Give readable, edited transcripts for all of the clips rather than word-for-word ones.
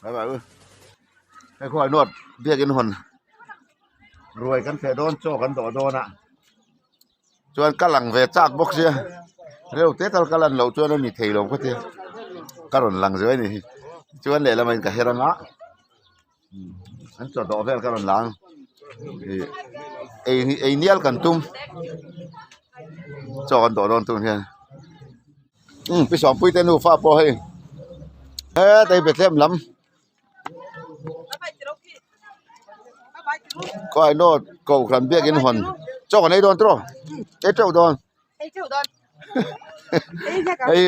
Bye bye u. Hei khuai nuat biakin hawn ruai kan feh dawn chaw kan dawh dawn a chuan ka lang ve chak bawk sia reu te tal ka lan loh chuan a ni thei lo khatia ka rawn lang zuai a ni hi chuan lehlam ah in ka her anga an chaw dawh vel ka rawn lang ih ei ei nial kan tum chaw kan dawh dawn tun hian. Umm pi sawmpui te nufa pawh hei hetlai Bethlehem lam khaw note kohhran biakin hawn chaw kan ei dawn tawh ei teuh dawn hei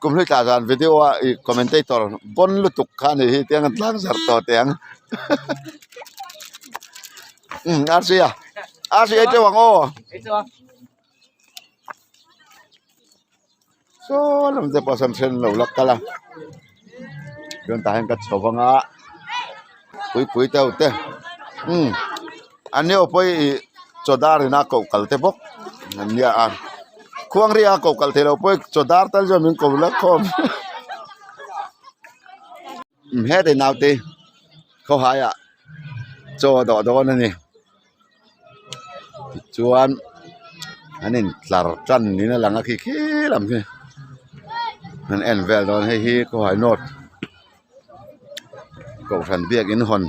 kum hlui tah zan video a ih commentator bawn lutuk kha a nih hi tiang an tlang zarh tawh teh ang umm arsi a arsi ei teuh ang aw. Saw lam te pawh sawn then lo la kal a chuan tah hian ka chho vang a puipui deuh te umm an ni ho pawh hi ih chaw dar in a koh kal te bawk an nia a khuang ri a koh kal theih loh pawh hi chaw dar tal chuan min ko la khawm umm heti naute khawhaiah chaw a dawh dawn a ni. Tichuan an intlar tan niin a lang a khi khi lam khi an en vel dawn hei hi khawhai note kohhran biakin hawn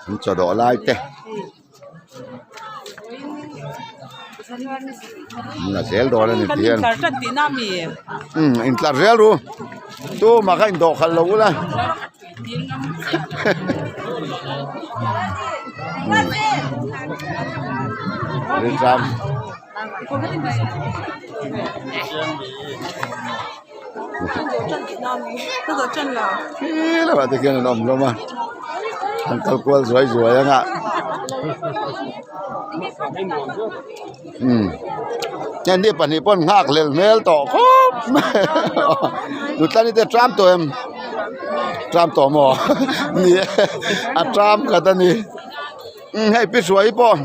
an chaw dawh lai te an la zel dawn a ni tih hian umm intlar zel ru tumah kha indawh khalh lo ula. Khi lamah te khian an awm hlawm a an kal kual zuai zuai ang a umm heng pahnih pawh an nghak hlel hmel tawh khawp mai nutling te tram tawh em tram tawh maw ni e a tram khat a ni umm hei pi hruai pawh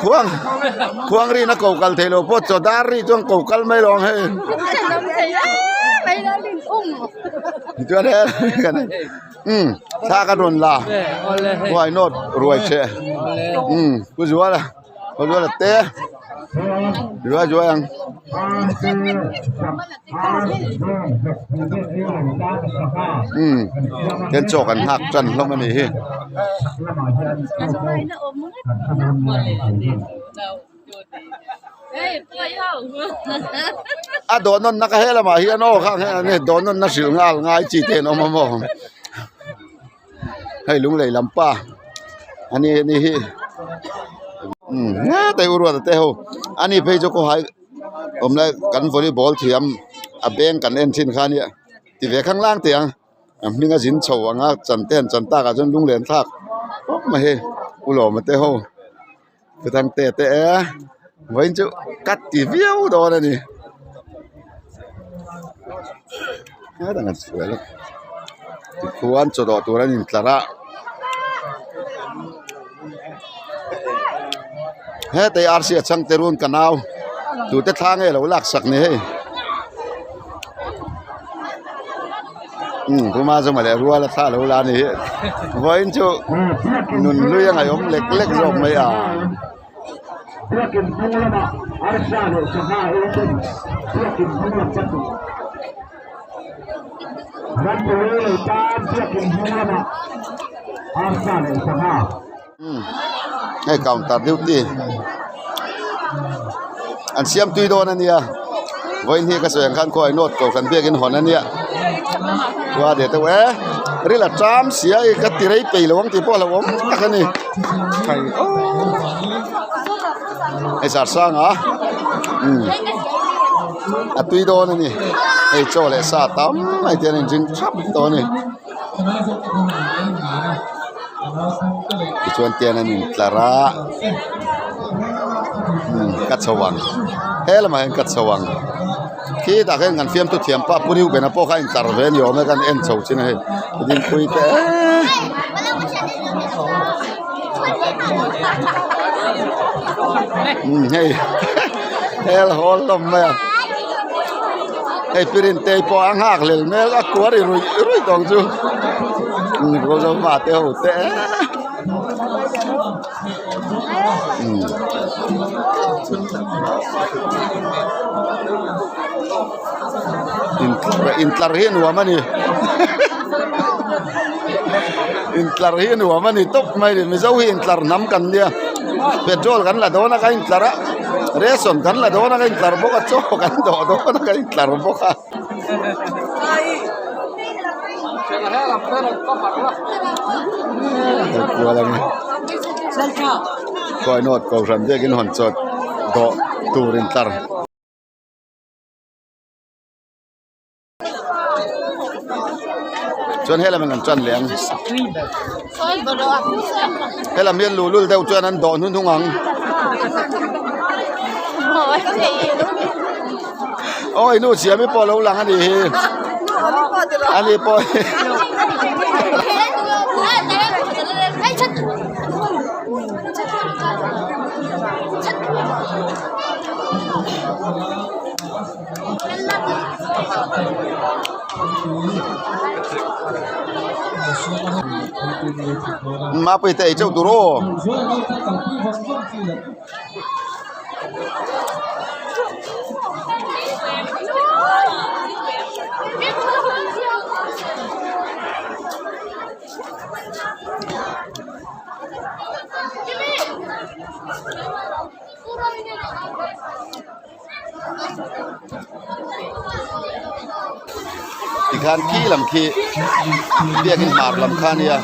khuang khuang rin a ko kal theih loh pawh chaw dar ri chuan ko kal mai lo ang hei tichuan umm thla ka rawn la why not ruai cheh umm pu zuala pu zuala te zuai zuai ang. Umm ten chaw kan nghak tan hlawm a nih hi. A dawh nawn na ka he lamah hian aw khang hian dawh nawn na hrilh nghal ngai chi te an awm a maw hei lunglei lam pa ani ani hi umm hetah hi u ruata te ho ani phei chu khawhai awm lai kan volleyball thiam a beng kan en thin kha ania ti ve khang lang teh ang a hming a zin chho ang a chan te an chan tak ah chuan lunglen thlak khawp mai hei u lawma te ho. Chutang te te e vawiin chu ka ti viau dawn a ni tikhuan chaw dawh tur an intlar a heta arsi a chhang te run ka nau tute thla nge lo laksak ni hei. Umm kuma chu mawle rual a thla lo la a ni hi vawiin chu nun hlui a ngaihawm lek lek zawk mai a. Umm hei counter duty an siam tui dawn a nia vawiin hi ka sawi ang khan khaw ah note kohhran biakin hawn a nia khua leh deuh e ril a ṭam sia hei ka ti rei peih lo ang tih pawh a lo awm tak a ni hei zar sang a umm a tui dawn a ni hei chaw leh sa tam mai te an inring thap tawh a ni. Tichuan tian an intlar a umm ka chho ang he lamah hian ka chho ang khitah khian kan fiamtu thiam pa pu Reuben-a pawh kha a intlar ve a ni awm e kan en chho chin a hei dingpui te umm hei hel hawl hlawm mai a. Hei Pirintei pawh a nghak hlel hmel a kuar i ruih ruih tawng chu Rozopa te ho te intlar hi a nuam a ni intlar hi a nuam a ni tawp mai a ni mizo hi intlar hnam kan nia petrol kan la dawn a ka intlar a ration kan la dawn a ka intlar bawk a chaw kan dawh dawn a ka intlar bawk a. Kawinawt kohhran biakin hawn chawt dawh tur intlar. Chuan helam in an tan leh ang helam hian luhlul deuh chuan an dawh hnuhnung ang aw i nu siam i pawh lo lang a nih hi ani pawh hi Mapui te ei chauh tur aw. Tikhan khi lam khi biakin hmar lam kha ania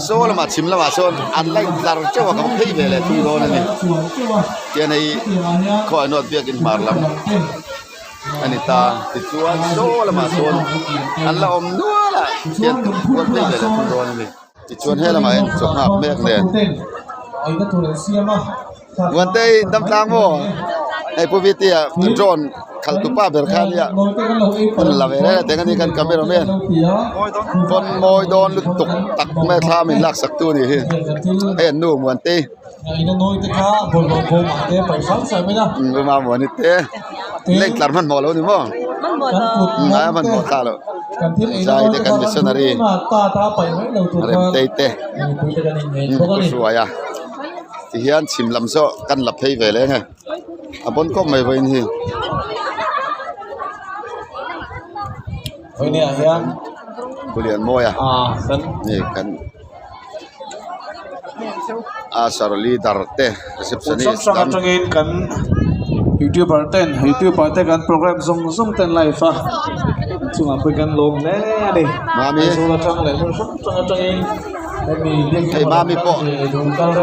saw lamah chhim lamah sawn an la intlar teuh a ka va phei ve leh thung dawn a ni tian hei khaw enuat biakin hmar lam a ni ta tichuan saw lamah sawn an la awm nual a tian ka va phei ve leh thung dawn a ni tichuan he lamah hian chaw nghak mek nen. Muantei dam tlang maw hei pu Vtea drone khalh tu pa ber kha ania hun la ve reng a teng ani kan camera man pawn mawi dawn lutuk tak mai a thla min lak sak tu anih hi hei an nu Muantei Ruma Muani te lei tlar hmanhmawh lo ni maw ai hmanhmawh ta lo zai te kan missionary Remtei te pu Hruaia. Tihian chhim lam zawh kan la phei ve leh nge a bawn kawp mai vawiin hi. Pulianmawia ni kan Asar leader te receptionist hrang atangin kan youtuber ten youtuber te kan program zawng zawng ten live a chungah pawh kan lawm hle a ni Aizawl atang leh hmun hrang hrang atangin. Hei mami pawh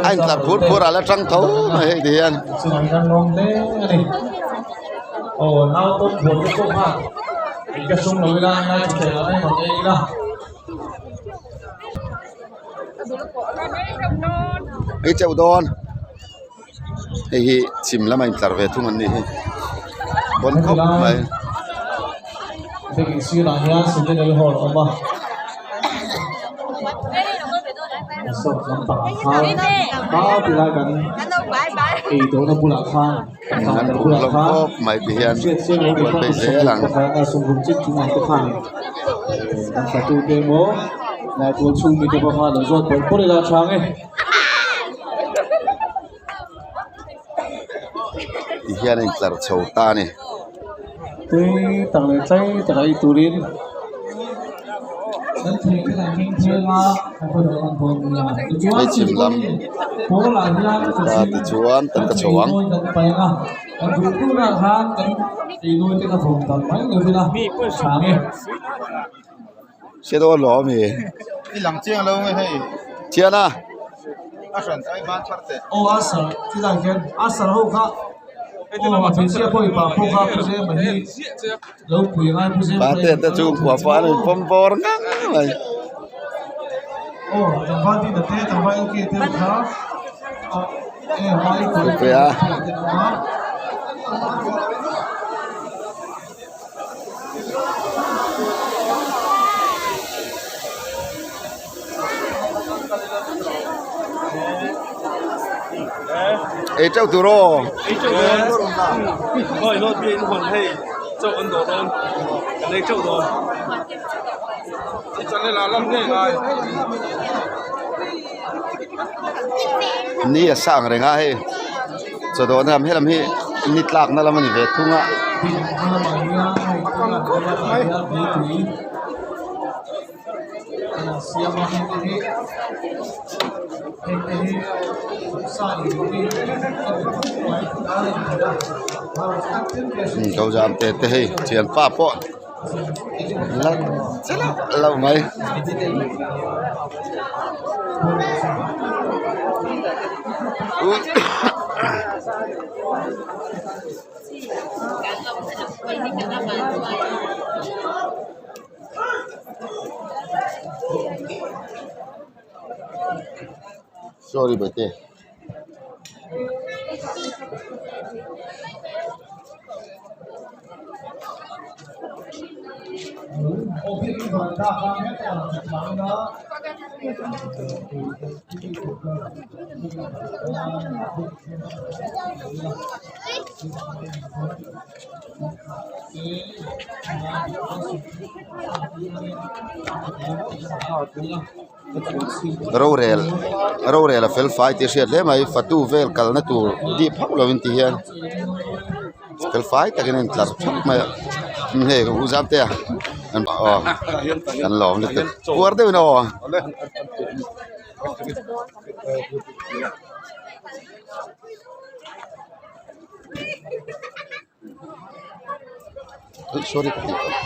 a intlar phur phur a la tang tho mai hei ti hian. Hei chauh dawn hei hi chhim lama intlar ve thung an nih hi bawn khawp mai. An phur hlawm khawp mai ti hian kual phei zel ang. Ti hian a intlar chho ta a ni. Hei chhim lam ta tichuan kan ka chho ang. Hre dawn lo ami? I lang chiang lo nge hei. Thian a. A hran ai ban thar teh. Aw a sar tilai hian a sar ho kha aw hmeichhia pawh i pa pawh kha pu zema hi lo pui ngai pu zema Pa te te chu kua pawh an in pawm bawr ngang mai. Aw tlangval tin te tlangval ok te kha e vai Puipuia. Ei teuh tur aw. Chaw an dawh dawn kan ei teuh dawn. I channel ah lan ngei ngai. Ni a sa ang reng a hei chaw dawhna lam helam hi ni tlakna lam a ni ve thung a. Ko zam te te hei thianpa pawh la chiah lo mai. Sorry bete. Rorel rorel a fel fai tih a hriat hle mai fatu vel kalna tur dip hauh lovin ti hian fel fai takin a intlar thap mai a hei u Zamtea aw kan lawm lutuk puar deuhin aw. Sorry ka tih palh.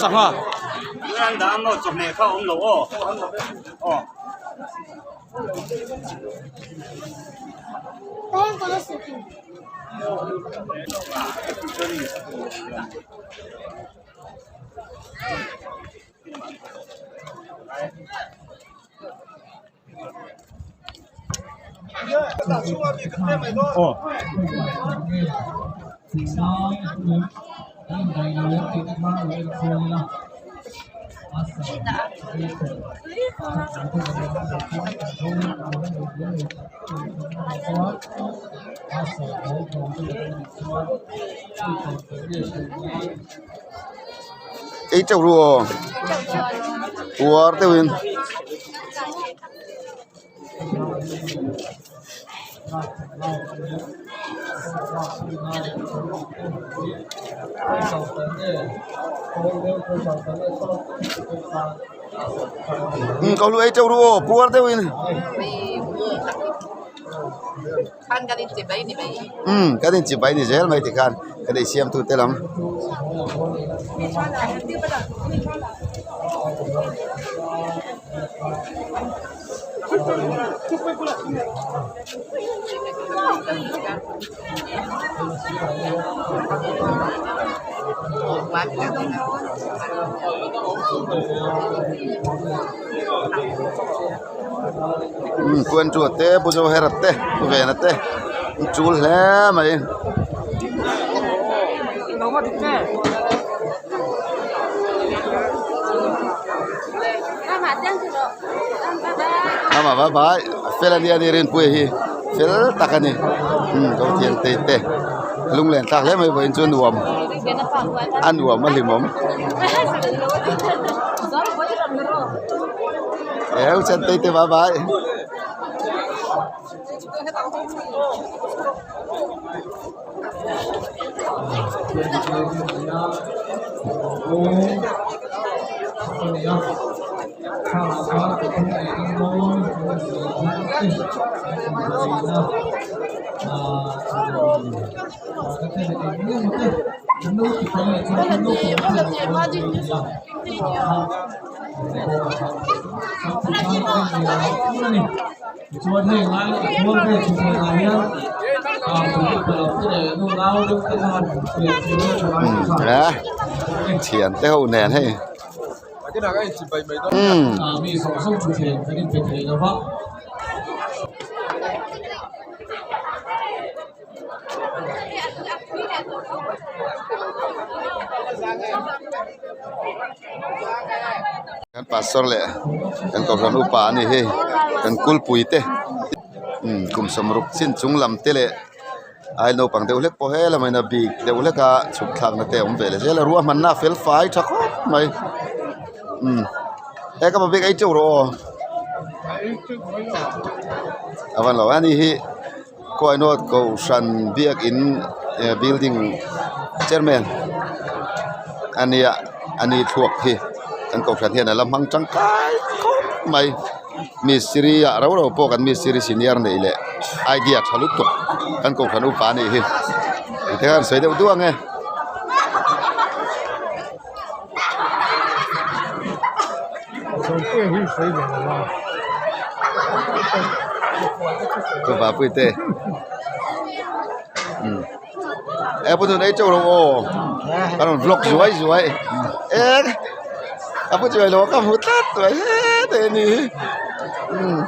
Sangha. Ei teuh ru aw uar deuhin. Ko lu ei teuh ru aw puar deuhin. Umm kan inchibai ni zel mai tikhan kan ei siamtu te lam. Umm kuantu te buzo hera te vena te an chul hle mai. Ama bye bye fel ania ni rinpuia hi fel tak ani umm ko thian te te lunglen thlak hle mai vawiin chu nuam a nuam a hlimawm eu chan te te bye bye. Thian te ho nen hei umm. Kan pastor leh kan kohhran upa a ni hi kan kulpui te. Umm kum sawmruk chin chung lam te leh ai naupang deuh hlek pawh he lamah hian a bik deuh hlek a chhuk thlakna te a awm ve leh zel a ruahmanna a fel fai tha khawp mai umm he ka bag ei teuh rawh aw a van lo a ni hi khuainawt kohhran biakin eh building chairman a nia a ni thluak hi kan kohhran hian a la hmang tangkai khawp mai. Mistiri ah rau rau pawh kan mistiri senior neih leh idea tha lutuk kan kohhran upa anih hi tih te khan sawi deuh duah ang e. Chupa pui te e pu nun ei teuh lo aw ka rawn vlog zuai zuai e ka pu chuai lo ka hmu tlat mai hetah ni hi umm.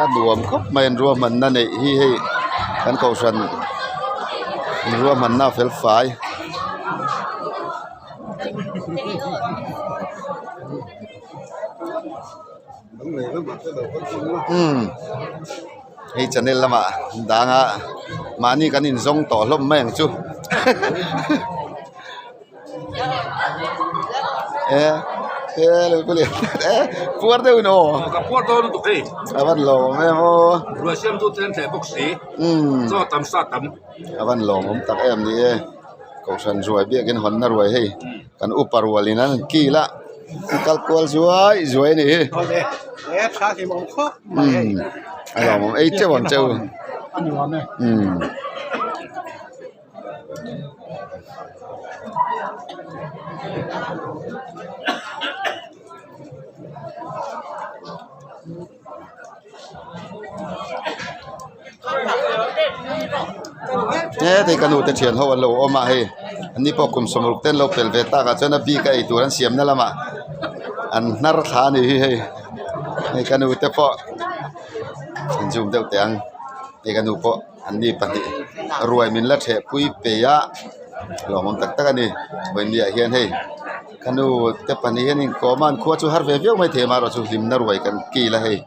A nuam khawp mai an ruahmanna neih hi hei kan kohhran ruahmanna a fel fai. Umm hei channel lamah danga mahni kan inzawng tawh hlawm mai ang chu e e lo ku leh e puar deuh in aw ka puar dawn lutuk hei a van lawm em aw ruai siam tu ten hle bawk si umm chaw tam sa tam a van lawmawm tak em ni e kohhran ruai biakin hawnna ruai hei. Kan upa rualin an kil a kal kual zuai zuai a nih hi umm a lawmawm ei teuh ang che u umm. Heti ka nu te thian ho an lo awm a hei an ni pawh kum sawmruk te an lo pel ve tak ah chuan a bik a eitur an siamna lamah an hnar thla a ni hi hei hei ka nu te pawh an zoom deuh teh ang hei ka nu pawh an ni pahnih ruai min la theh pui peih a lawmawm tak tak a ni vawiin ah hian hei ka nu te pahnih hian inkawm a an khua chu har ve viau maithei amaherawh chu hlimna ruai kan kil a hei.